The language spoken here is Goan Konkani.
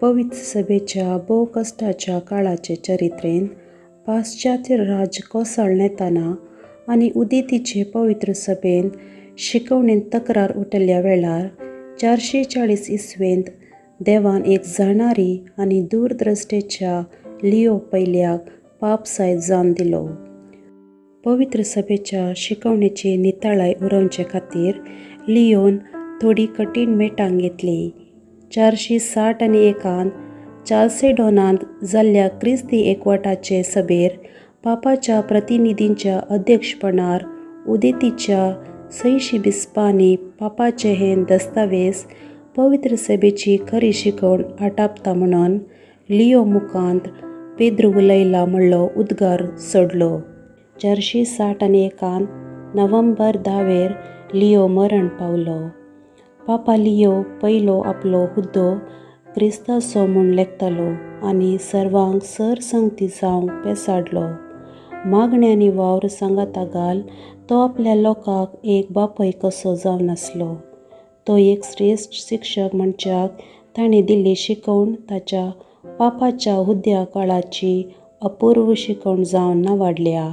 पवित्र सभेच्या भोव कश्टाच्या काळाचे चरित्रेंत पाश्चात्य राज्य कोसळ्ळें आनी उदेंतीचे पवित्र सभेन शिकवणेंत तक्रार उठिल्ल्या वेळार 440 इसवेंत देवान एक जाणारी आनी दूरदृश्टेच्या लियो पयल्याक पाप सायब जावन दिलो. पवित्र सभेच्या शिकवणेची नितळाय उरोवचे खातीर लियोन थोडी कठीण मेटां घेतली. 461 चाल्सेडॉनांत जाल्ल्या क्रिस्ती एकवटाचे सभेर पापाच्या प्रतिनिधींच्या अध्यक्षपणार उदेंतीच्या 600 बिस्पांनी पापाचे हे दस्तावेज पवित्र सभेची खरी शिकवण आटापता म्हणून लियो मुखांत पेद्रू उलयला म्हणलो उद्गार सोडलो. 461 नोव्हेंबर 10 लियो मरण पावलो. पापा लियो पयलो आपलो हुद्दो क्रिस्ताचो म्हूण लेखतालो आनी सर्वांक सरसंगती जावंक पेसाडलो. मागणें आनी वावर सांगाता घाल तो आपल्या लोकांक एक बापूय कसो जावन आसलो. तो एक श्रेश्ठ शिक्षक म्हणच्याक ताणें दिल्ली शिकवण ताच्या पापाच्या हुद्द्या काळाची अपूर्व शिकवण जावन नावाडल्या.